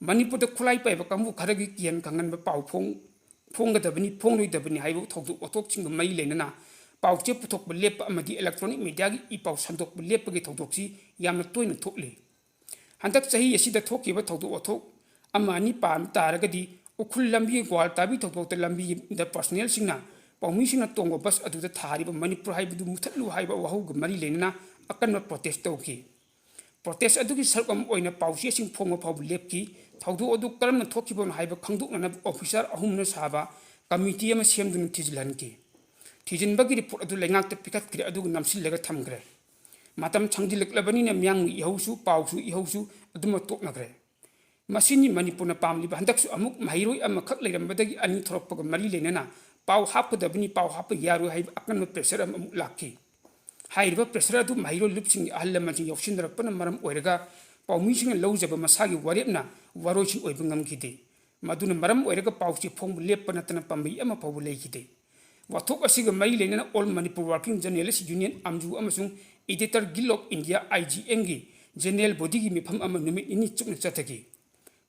ꯃꯅꯤꯄꯨꯔꯗ ꯈꯨꯠꯂꯥꯏ ꯄꯥꯏꯕ ꯀꯥꯡꯕꯨ ꯈꯔꯒꯤ ꯀꯤꯍꯟ ꯈꯪꯍꯟꯕ ꯄꯥꯎ ꯐꯣꯡ-, ꯐꯣꯡꯒꯗꯕꯅꯤ, ꯐꯣꯡꯂꯣꯏꯗꯕꯅꯤ ꯍꯥꯏꯕ ꯊꯧꯗꯣꯛ ꯋꯥꯊꯣꯛꯁꯤꯡꯒ ꯃꯔꯤ ꯂꯩꯅꯅ ꯄꯥꯎꯆꯦ ꯄꯨꯊꯣꯛꯄ ꯂꯦꯞꯄ ꯑꯃꯗꯤ electronic mediaꯒꯤ ꯏ ꯄꯥꯎ ꯁꯟꯗꯣꯛꯄ ꯂꯦꯞꯄꯒꯤ ꯊꯧꯗꯣꯛꯁꯤ ꯌꯥꯝꯅ ꯇꯣꯏꯅ ꯊꯣꯛꯂꯤ꯫ ꯍꯟꯗꯛ ꯆꯍꯤ ꯑꯁꯤꯗ ꯊꯣꯛꯈꯤꯕ ꯊꯧꯗꯣꯛ ꯋꯥꯊꯣꯛ ꯑꯃ ꯑꯅꯤ ꯄꯥꯟꯕ ꯇꯥꯔꯒꯗꯤ, ꯎꯈ꯭ꯔꯨꯜ ꯂꯝꯕꯤ ꯒ꯭ꯋꯥꯜ ꯇꯥꯕꯤ ꯊꯧꯗꯣꯛꯇ ꯂꯝꯕꯤꯗ personnelꯁꯤꯡꯅ ꯄꯥꯎꯃꯤꯁꯤꯡꯅ ꯇꯣꯡꯕ bus ꯑꯗꯨꯗ ꯊꯥꯔꯤꯕ ꯃꯅꯤꯄꯨꯔ ꯍꯥꯏꯕꯗꯨ ꯃꯨꯊꯠꯂꯨ ꯍꯥꯏꯕ ꯋꯥꯍꯧꯒ ꯃꯔꯤ ꯂꯩꯅꯅ ꯑꯀꯟꯕ protest ꯇꯧꯈꯤ꯫ Protest ꯑꯗꯨꯒꯤ ꯁꯔꯨꯛ ꯑꯃ ꯑꯣꯏꯅ ꯄꯥꯎꯆꯦꯁꯤꯡ ꯐꯣꯡꯕ ꯐꯥꯎꯕ ꯂꯦꯞꯈꯤ꯫ ꯊꯧꯗꯣꯛ ꯑꯗꯨ ꯀꯔꯝꯅ ꯊꯣꯛꯈꯤꯕꯅꯣ ꯍꯥꯏꯕ ꯈꯪꯗꯣꯛꯅꯅꯕ officer ꯑꯍꯨꯝꯅ ꯁꯥꯕ committee ꯑꯃ ꯁꯦꯝꯗꯨꯅ ꯊꯤꯖꯤꯜꯍꯟꯈꯤ꯫ ꯊꯤꯖꯤꯟꯕꯒꯤ report ꯑꯗꯨ ꯂꯩꯉꯥꯛꯇ ꯄꯤꯈꯠꯈ꯭ꯔꯦ, ꯑꯗꯨꯒ ꯅꯝꯁꯤꯜꯂꯒ ꯊꯝꯈ꯭ꯔꯦ꯫ ꯃꯇꯝ ꯁꯥꯡꯖꯤꯜꯂꯛꯂꯕꯅꯤꯅ ꯃꯤꯌꯥꯝꯒꯤ ꯏꯍꯧꯁꯨ, ꯄꯥꯎꯁꯨ, ꯏꯍꯧꯁꯨ ꯑꯗꯨꯃꯛ ꯇꯣꯛꯅꯈ꯭ꯔꯦ꯫ ꯃꯁꯤꯅꯤ ꯃꯅꯤꯄꯨꯔꯅ ꯄꯥꯝꯂꯤꯕ꯫ ꯍꯟꯗꯛꯁꯨ ꯑꯃꯨꯛ ꯃꯍꯩꯔꯣꯏ ꯑꯃꯈꯛ ꯂꯩꯔꯝꯕꯗꯒꯤ ꯑꯅꯤ ꯊꯣꯔꯛꯄꯒ ꯃꯔꯤ ꯂꯩꯅꯅ ꯄꯥꯎ ꯍꯥꯞꯀꯗꯕꯅꯤ, ꯄꯥꯎ ꯍꯥꯞꯄ ꯌꯥꯔꯣꯏ ꯍꯥꯏꯕ ꯑꯀꯟꯕ pressure ꯑꯃ ꯑꯃꯨꯛ ꯂꯥꯛꯈꯤ꯫ ꯍꯥꯏꯔꯤꯕ pressure ꯑꯗꯨ ꯃꯍꯩꯔꯣꯏ ꯂꯨꯞꯁꯤꯡꯒꯤ ꯑꯍꯜ ꯂꯃꯟꯁꯤꯡ ꯌꯥꯎꯁꯤꯟꯅꯔꯛꯄꯅ ꯃꯔꯝ ꯑꯣꯏꯔꯒ ꯄꯥꯎꯃꯤꯁꯤꯡꯅ ꯂꯧꯖꯕ ꯃꯁꯥꯒꯤ ꯋꯥꯔꯦꯞꯅ ꯋꯥꯔꯣꯏꯁꯤꯟ ꯑꯣꯏꯕ ꯉꯝꯈꯤꯗꯦ꯫ ꯃꯗꯨꯅ ꯃꯔꯝ ꯑꯣꯏꯔꯒ ꯄꯥꯎꯆꯦ ꯐꯣꯡꯕ ꯂꯦꯞꯄ ꯅꯠꯇꯅ ꯄꯥꯝꯕꯩ ꯑꯃ ꯐꯥꯎꯕ ꯂꯩꯈꯤꯗꯦ꯫ ꯋꯥꯊꯣꯛ ꯑꯁꯤꯒ ꯃꯔꯤ ꯂꯩꯅꯅ All Manipur Working Journalist Union, ꯑꯝꯖꯨ, ꯑꯃꯁꯨꯡ Editor Guild of India, IGNꯒꯤ general bodyꯒꯤ ꯃꯤꯐꯝ ꯑꯃ ꯅꯨꯃꯤꯠ ꯅꯤꯅꯤ ꯆꯨꯞꯅ ꯆꯠꯊꯈꯤ꯫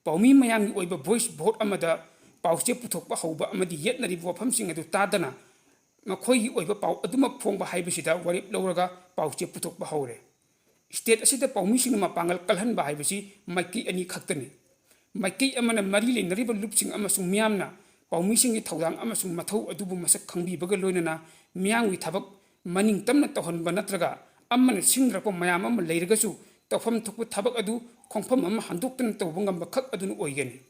ꯄꯥꯎꯃꯤ ꯃꯌꯥꯝꯒꯤ ꯑꯣꯏꯕ voice vote ꯑꯃꯗ ꯄꯥꯎꯆꯦ ꯄꯨꯊꯣꯛꯄ ꯍꯧꯕ ꯑꯃꯗꯤ ꯌꯦꯠꯅꯔꯤꯕ ꯋꯥꯐꯝꯁꯤꯡ ꯑꯗꯨ ꯇꯥꯗꯅ ꯃꯈꯣꯏꯒꯤ ꯑꯣꯏꯕ ꯄꯥꯎ ꯑꯗꯨꯃꯛ ꯐꯣꯡꯕ ꯍꯥꯏꯕꯁꯤꯗ ꯋꯥꯔꯦꯞ ꯂꯧꯔꯒ ꯄꯥꯎꯆꯦ ꯄꯨꯊꯣꯛꯄ ꯍꯧꯔꯦ꯫ ꯁ꯭ꯇꯦꯠ ꯑꯁꯤꯗ ꯄꯥꯎꯃꯤꯁꯤꯡꯅ ꯃꯄꯥꯡꯒꯜ ꯀꯜꯍꯟꯕ ꯍꯥꯏꯕꯁꯤ ꯃꯥꯏꯀꯩ ꯑꯅꯤ ꯈꯛꯇꯅꯤ꯫ ꯃꯥꯏꯀꯩ ꯑꯃꯅ ꯃꯔꯤ ꯂꯩꯅꯔꯤꯕ ꯂꯨꯞꯁꯤꯡ ꯑꯃꯁꯨꯡ ꯃꯤꯌꯥꯝꯅ ꯄꯥꯎꯃꯤꯁꯤꯡꯒꯤ ꯊꯧꯗꯥꯡ ꯑꯃꯁꯨꯡ ꯃꯊꯧ ꯑꯗꯨꯕꯨ ꯃꯁꯛ ꯈꯪꯕꯤꯕꯒ ꯂꯣꯏꯅꯅ ꯃꯤꯌꯥꯝꯒꯤ ꯊꯕꯛ ꯃꯅꯤꯡ ꯇꯝꯅ ꯇꯧꯍꯟꯕ ꯅꯠꯇ꯭ꯔꯒ ꯑꯃꯅ ꯁꯤꯟꯅꯔꯛꯄ ꯃꯌꯥꯝ ꯑꯃ ꯂꯩꯔꯒꯁꯨ ꯇꯧꯐꯝ ꯊꯣꯛꯄ ꯊꯕꯛ ꯑꯗꯨ ꯈꯣꯡꯐꯝ ꯑꯃ ꯍꯟꯗꯣꯛꯇꯨꯅ ꯇꯧꯕ ꯉꯝꯕ ꯈꯛ ꯑꯗꯨꯅ ꯑꯣꯏꯒꯅꯤ꯫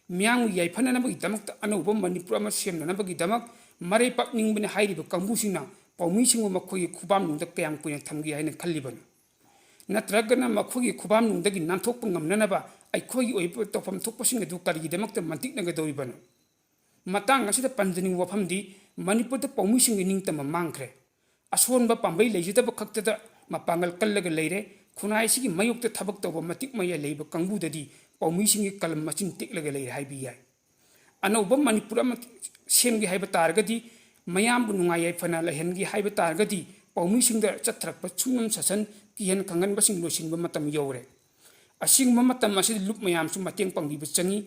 ꯃꯤꯌꯥꯝꯒꯤ ꯌꯥꯏꯐꯅꯅꯕꯒꯤꯗꯃꯛꯇ ꯑꯅꯧꯕ ꯃꯅꯤꯄꯨꯔ ꯑꯃ ꯁꯦꯝꯅꯅꯕꯒꯤꯗꯃꯛ ꯃꯔꯥꯏ ꯄꯥꯛꯅꯤꯡꯕꯅꯤ ꯍꯥꯏꯔꯤꯕ ꯀꯥꯡꯕꯨꯁꯤꯡꯅ ꯄꯥꯎꯃꯤꯁꯤꯡꯕꯨ ꯃꯈꯣꯏꯒꯤ ꯈꯨꯕꯥꯝꯅꯨꯡꯗ ꯀꯌꯥꯝ ꯀꯨꯏꯅ ꯊꯝꯒꯦ ꯍꯥꯏꯅ ꯈꯜꯂꯤꯕꯅꯣ? ꯅꯠꯇ꯭ꯔꯒꯅ ꯃꯈꯣꯏꯒꯤ ꯈꯨꯕꯥꯝꯅꯨꯡꯗꯒꯤ ꯅꯥꯟꯊꯣꯛꯄ ꯉꯝꯅꯅꯕ ꯑꯩꯈꯣꯏꯒꯤ ꯑꯣꯏꯕ ꯇꯧꯐꯝ ꯊꯣꯛꯄꯁꯤꯡ ꯑꯗꯨ ꯀꯔꯤꯒꯤꯗꯃꯛꯇ ꯃꯟꯇꯤꯛꯅꯒꯗꯧꯔꯤꯕꯅꯣ? ꯃꯇꯥꯡ ꯑꯁꯤꯗ ꯄꯟꯖꯅꯤꯡꯕ ꯋꯥꯐꯝꯗꯤ ꯃꯅꯤꯄꯨꯔꯗ ꯄꯥꯎꯃꯤꯁꯤꯡꯒꯤ ꯅꯤꯡꯇꯝꯕ ꯃꯥꯡꯈ꯭ꯔꯦ꯫ ꯑꯁꯣꯟꯕ ꯄꯥꯝꯕꯩ ꯂꯩꯖꯗꯕ ꯈꯛꯇꯗ ꯃꯄꯥꯡꯒꯜ ꯀꯜꯂꯒ ꯂꯩꯔꯦ꯫ ꯈꯨꯟꯅꯥꯏꯁꯤꯒꯤ ꯃꯥꯌꯣꯛꯇ ꯊꯕꯛ ꯇꯧꯕ ꯃꯇꯤꯛ ꯃꯌꯥꯏ ꯂꯩꯕ ꯀꯥꯡꯕꯨꯗꯗꯤ ꯄꯥꯎꯃꯤꯁꯤꯡꯒꯤ ꯀꯂꯝ ꯃꯆꯤꯟ ꯇꯦꯛꯂꯒ ꯂꯩꯔꯦ ꯍꯥꯏꯕ ꯌꯥꯏ꯫ ꯑꯅꯧꯕ ꯃꯅꯤꯄꯨꯔ ꯑꯃ ꯁꯦꯝꯒꯦ ꯍꯥꯏꯕ ꯇꯥꯔꯒꯗꯤ ꯃꯌꯥꯝꯕꯨ ꯅꯨꯡꯉꯥꯏ ꯌꯥꯏꯐꯅ ꯂꯩꯍꯟꯒꯦ ꯍꯥꯏꯕ ꯇꯥꯔꯒꯗꯤ ꯄꯥꯎꯃꯤꯁꯤꯡꯗ ꯆꯠꯊꯔꯛꯄ ꯁꯨꯡꯅꯝ ꯁꯥꯁꯟ ꯀꯤꯍꯟ ꯈꯪꯍꯟꯕꯁꯤꯡ ꯂꯣꯏꯁꯤꯟꯕ ꯃꯇꯝ ꯌꯧꯔꯦ꯫ ꯑꯁꯤꯒꯨꯝꯕ ꯃꯇꯝ ꯑꯁꯤꯗ ꯂꯨꯞ ꯃꯌꯥꯝꯁꯨ ꯃꯇꯦꯡ ꯄꯥꯡꯕꯤꯕ ꯆꯪꯏ꯫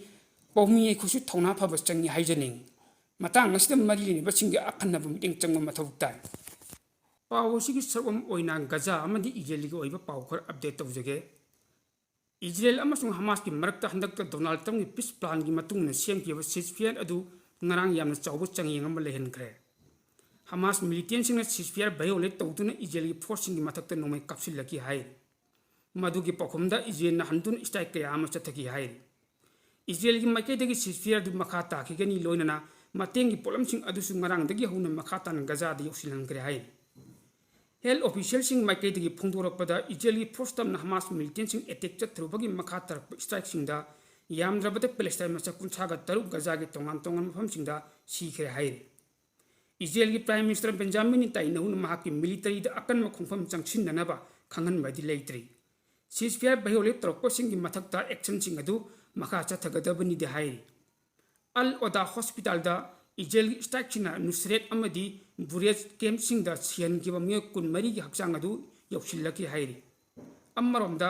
ꯄꯥꯎꯃꯤ ꯑꯩꯈꯣꯏꯁꯨ ꯊꯧꯅꯥ ꯐꯕ ꯆꯪꯏ ꯍꯥꯏꯖꯅꯤꯡꯏ꯫ ꯃꯇꯥꯡ ꯑꯁꯤꯗ ꯃꯔꯤ ꯂꯩꯅꯕꯁꯤꯡꯒꯤ ꯑꯈꯟꯅꯕ ꯃꯤꯠꯌꯦꯡ ꯆꯪꯕ ꯃꯊꯧ ꯇꯥꯏ꯫ ꯄꯥꯎ ꯑꯁꯤꯒꯤ ꯁꯔꯨꯛ ꯑꯃ ꯑꯣꯏꯅ ꯒꯖꯥ ꯑꯃꯗꯤ ꯏꯖꯔꯦꯜꯒꯤ ꯑꯣꯏꯕ ꯄꯥꯎ ꯈꯔ ꯑꯞꯗꯦꯠ ꯇꯧꯖꯒꯦ꯫ ꯏꯖꯔꯦꯜ ꯑꯃꯁꯨꯡ ꯍꯃꯥꯁꯀꯤ ꯃꯔꯛꯇ ꯍꯟꯗꯛꯇ ꯗꯣꯅꯥꯜꯗ ꯇ꯭ꯔꯝꯞꯀꯤ ꯄꯤꯁ ꯄ꯭ꯂꯥꯟꯒꯤ ꯃꯇꯨꯡ ꯏꯟꯅ ꯁꯦꯝꯈꯤꯕ ꯁꯤꯖꯐꯤꯌꯥꯔ ꯑꯗꯨ ꯉꯔꯥꯡ ꯌꯥꯝꯅ ꯆꯥꯎꯕ ꯆꯥꯡꯌꯦꯡ ꯑꯃ ꯂꯩꯍꯟꯈ꯭ꯔꯦ꯫ ꯍꯃꯥꯁ ꯃꯤꯂꯤꯇꯦꯟꯁꯤꯡꯅ ꯁꯤꯖꯐꯤꯌꯥꯔ ꯚꯥꯏꯑꯣꯂꯦꯠ ꯇꯧꯗꯨꯅ ꯏꯖꯔꯦꯜꯒꯤ ꯐꯣꯔꯁꯁꯤꯡꯒꯤ ꯃꯊꯛꯇ ꯅꯣꯡꯃꯩ ꯀꯥꯞꯁꯤꯜꯂꯛꯈꯤ ꯍꯥꯏꯔꯤ꯫ ꯃꯗꯨꯒꯤ ꯄꯥꯎꯈꯨꯝꯗ ꯏꯖꯔꯦꯜꯅ ꯍꯟꯗꯨꯅ ꯏꯁꯇ꯭ꯔꯥꯏꯛ ꯀꯌꯥ ꯑꯃ ꯆꯠꯊꯈꯤ ꯍꯥꯏꯔꯤ꯫ ꯏꯖꯔꯦꯜꯒꯤ ꯃꯥꯏꯀꯩꯗꯒꯤ ꯁꯤꯖꯐꯤꯌꯥꯔ ꯑꯗꯨ ꯃꯈꯥ ꯇꯥꯈꯤꯒꯅꯤ, ꯂꯣꯏꯅꯅ ꯃꯇꯦꯡꯒꯤ ꯄꯣꯠꯂꯝꯁꯤꯡ ꯑꯗꯨꯁꯨ ꯉꯔꯥꯡꯗꯒꯤ ꯍꯧꯅ ꯃꯈꯥ ꯇꯥꯅ ꯒꯖꯥꯗ ꯌꯧꯁꯤꯜꯍꯟꯈ꯭ꯔꯦ ꯍꯥꯏꯔꯤ꯫ ꯍꯦꯜꯊ ꯑꯣꯐꯤꯁꯤꯌꯦꯜꯁꯤꯡ ꯃꯥꯏꯀꯩꯗꯒꯤ ꯐꯣꯡꯗꯣꯔꯛꯄꯗ ꯏꯖꯔꯦꯜꯒꯤ ꯐꯣꯔꯁ ꯇꯝꯅ ꯍꯃꯥꯁ ꯃꯤꯂꯤꯇꯦꯟꯁꯤꯡ ꯑꯦꯇꯦꯛ ꯆꯠꯊꯔꯨꯕꯒꯤ ꯃꯈꯥ ꯇꯥꯔꯛꯄ ꯏꯁꯇ꯭ꯔꯥꯏꯛꯁꯤꯡꯗ ꯌꯥꯝꯗ꯭ꯔꯕꯗ ꯄꯦꯂꯦꯁꯇꯥꯏꯟ ꯃꯆꯥ ꯀꯨꯟꯊ꯭ꯔꯥꯒ ꯇꯔꯨꯛ ꯒꯖꯥꯒꯤ ꯇꯣꯉꯥꯟ ꯇꯣꯉꯥꯟꯕ ꯃꯐꯝꯁꯤꯡꯗ ꯁꯤꯈ꯭ꯔꯦ ꯍꯥꯏꯔꯤ꯫ ꯏꯖꯔꯦꯜꯒꯤ ꯄ꯭ꯔꯥꯏꯝ ꯃꯤꯅꯤꯁꯇꯔ ꯕꯦꯟꯖꯥꯃꯤꯟ ꯅꯦꯇꯥꯟꯌꯥꯍꯨꯅ ꯃꯍꯥꯛꯀꯤ ꯃꯤꯂꯤꯇꯔꯤꯗ ꯑꯀꯟꯕ ꯈꯣꯡꯐꯝ ꯆꯪꯁꯤꯟꯅꯅꯕ ꯈꯪꯍꯟꯕꯗꯤ ꯂꯩꯇ꯭ꯔꯤ꯫ ꯁꯤꯖꯐꯤꯌꯥꯔ ꯚꯥꯏꯑꯣꯂꯦꯠ ꯇꯧꯔꯛꯄꯁꯤꯡꯒꯤ ꯃꯊꯛꯇ ꯑꯦꯛꯁꯟꯁꯤꯡ ꯑꯗꯨ ꯃꯈꯥ ꯆꯠꯊꯒꯗꯕꯅꯤꯗꯤ ꯍꯥꯏꯔꯤ꯫ ꯑꯜ ꯑꯣꯗꯥ ꯍꯣꯁꯄꯤꯇꯥꯜꯗ ꯏꯖꯔꯦꯜꯒꯤ ꯏꯁꯇ꯭ꯔꯥꯏꯛꯁꯤꯡꯅ ꯅꯨꯁꯔꯦꯠ ꯑꯃꯗꯤ ꯕꯨꯔꯦꯖ ꯀꯦꯝꯞꯁꯤꯡꯗ ꯁꯤꯍꯟꯈꯤꯕ ꯃꯤꯑꯣꯏ ꯀꯨꯟꯃꯔꯤꯒꯤ ꯍꯛꯆꯥꯡ ꯑꯗꯨ ꯌꯧꯁꯤꯜꯂꯛꯈꯤ ꯍꯥꯏꯔꯤ꯫ ꯑꯃꯔꯣꯝꯗ,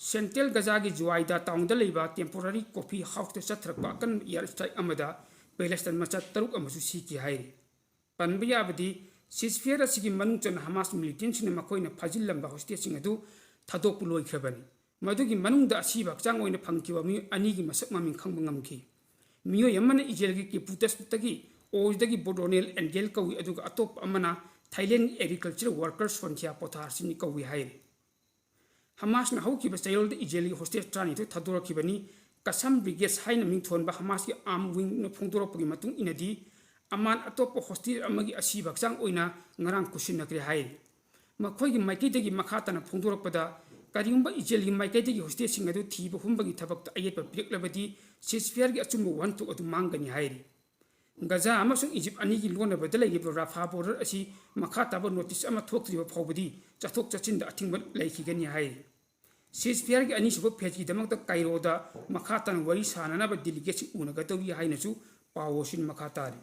ꯁꯦꯟꯇ꯭ꯔꯦꯜ ꯒꯖꯥꯒꯤ ꯖꯨꯋꯥꯏꯗꯥ ꯇꯥꯎꯟꯗ ꯂꯩꯕ ꯇꯦꯝꯄꯣꯔꯔꯤ ꯀꯣꯐꯤ ꯍꯥꯎꯁꯇ ꯆꯠꯊꯔꯛꯄ ꯑꯀꯟꯕ ꯏꯌꯥꯔ ꯏꯁꯇ꯭ꯔꯥꯏꯛ ꯑꯃꯗ ꯄꯦꯂꯦꯁꯇꯥꯏꯟ ꯃꯆꯥ ꯇꯔꯨꯛ ꯑꯃꯁꯨ ꯁꯤꯈꯤ ꯍꯥꯏꯔꯤ꯫ ꯄꯟꯕ ꯌꯥꯕꯗꯤ, ceasefire ꯑꯁꯤꯒꯤ ꯃꯅꯨꯡ ꯆꯟꯅ ꯍꯃꯥꯁ militantꯁꯤꯡꯅ ꯃꯈꯣꯏꯅ ꯐꯥꯖꯤꯜꯂꯝꯕ hostageꯁꯤꯡ ꯑꯗꯨ ꯊꯥꯗꯣꯛꯄ ꯂꯣꯏꯈ꯭ꯔꯕꯅꯤ꯫ ꯃꯗꯨꯒꯤ ꯃꯅꯨꯡꯗ ꯑꯁꯤꯕ ꯍꯛꯆꯥꯡ ꯑꯣꯏꯅ ꯐꯪꯈꯤꯕ ꯃꯤꯑꯣꯏ ꯑꯅꯤꯒꯤ ꯃꯁꯛ ꯃꯃꯤꯡ ꯈꯪꯕ ꯉꯝꯈꯤ꯫ ꯃꯤꯑꯣꯏ ꯑꯃꯅ ꯏꯖꯔꯦꯜꯒꯤ ꯀꯤꯄꯨꯇꯁꯇꯒꯤ ꯑꯣꯖꯗꯒꯤ ꯕꯣꯗꯣꯅꯦꯜ ꯑꯦꯟꯒꯦꯜ ꯀꯧꯏ, ꯑꯗꯨꯒ ꯑꯇꯣꯞꯄ ꯑꯃꯅ ꯊꯥꯏꯂꯦꯟꯒꯤ agriculture worker ꯁꯣꯟꯊꯤꯌꯥ ꯄꯣꯊꯥꯔꯁꯤꯅꯤ ꯀꯧꯏ ꯍꯥꯏꯔꯤ꯫ ꯍꯃꯥꯁꯅ ꯍꯧꯈꯤꯕ ꯆꯌꯣꯜꯗ ꯏꯖꯔꯦꯜꯒꯤ hostage ꯇꯔꯥꯅꯤꯊꯣꯏ ꯊꯥꯗꯣꯔꯛꯈꯤꯕꯅꯤ꯫ ꯀꯁꯝ ꯕ꯭ꯔꯤꯒꯦꯗ ꯍꯥꯏꯅ ꯃꯤꯡꯊꯣꯟꯕ ꯍꯃꯥꯁꯀꯤ armed wingꯅ ꯐꯣꯡꯗꯣꯔꯛꯄꯒꯤ ꯃꯇꯨꯡ ꯏꯟꯅꯗꯤ, ꯑꯃꯥꯟ ꯑꯇꯣꯞꯄ hostage ꯑꯃꯒꯤ ꯑꯁꯤꯕ ꯍꯛꯆꯥꯡ ꯑꯣꯏꯅ ꯉꯔꯥꯡ ꯈꯨꯠꯁꯤꯟꯅꯈ꯭ꯔꯦ ꯍꯥꯏꯔꯤ꯫ ꯃꯈꯣꯏꯒꯤ ꯃꯥꯏꯀꯩꯗꯒꯤ ꯃꯈꯥ ꯇꯥꯅ ꯐꯣꯡꯗꯣꯔꯛꯄꯗ, ꯀꯔꯤꯒꯨꯝꯕ ꯏꯖꯔꯦꯜꯒꯤ ꯃꯥꯏꯀꯩꯗꯒꯤ hostageꯁꯤꯡ ꯑꯗꯨ ꯊꯤꯕ ꯍꯨꯝꯕꯒꯤ ꯊꯕꯛꯇ ꯑꯌꯦꯠꯄ ꯄꯤꯔꯛꯂꯕꯗꯤ, ceasefireꯒꯤ ꯑꯆꯨꯝꯕ ꯋꯥꯍꯟꯊꯣꯛ ꯑꯗꯨ ꯃꯥꯡꯒꯅꯤ ꯍꯥꯏꯔꯤ꯫ ꯒꯖꯥ ꯑꯃꯁꯨꯡ ꯏꯖꯤꯞ ꯑꯅꯤꯒꯤ ꯂꯣꯟꯅꯕꯗ ꯂꯩꯔꯤꯕ ꯔꯥꯐꯥ border ꯑꯁꯤ ꯃꯈꯥ ꯇꯥꯕ notice ꯑꯃ ꯊꯣꯛꯇ꯭ꯔꯤꯕ ꯐꯥꯎꯕꯗꯤ ꯆꯠꯊꯣꯛ ꯆꯠꯁꯤꯟꯗ ꯑꯊꯤꯡꯕ ꯂꯩꯈꯤꯒꯅꯤ ꯍꯥꯏꯔꯤ꯫ Ceasefireꯒꯤ ꯑꯅꯤꯁꯨꯕ phaseꯀꯤꯗꯃꯛꯇ ꯀꯥꯏꯔꯣꯗ ꯃꯈꯥ ꯇꯥꯅ ꯋꯥꯔꯤ ꯁꯥꯅꯅꯕ delegatesꯁꯤꯡ ꯎꯅꯒꯗꯧꯔꯤ ꯍꯥꯏꯅꯁꯨ ꯄꯥꯎ ꯑꯁꯤꯅ ꯃꯈꯥ ꯇꯥꯔꯤ꯫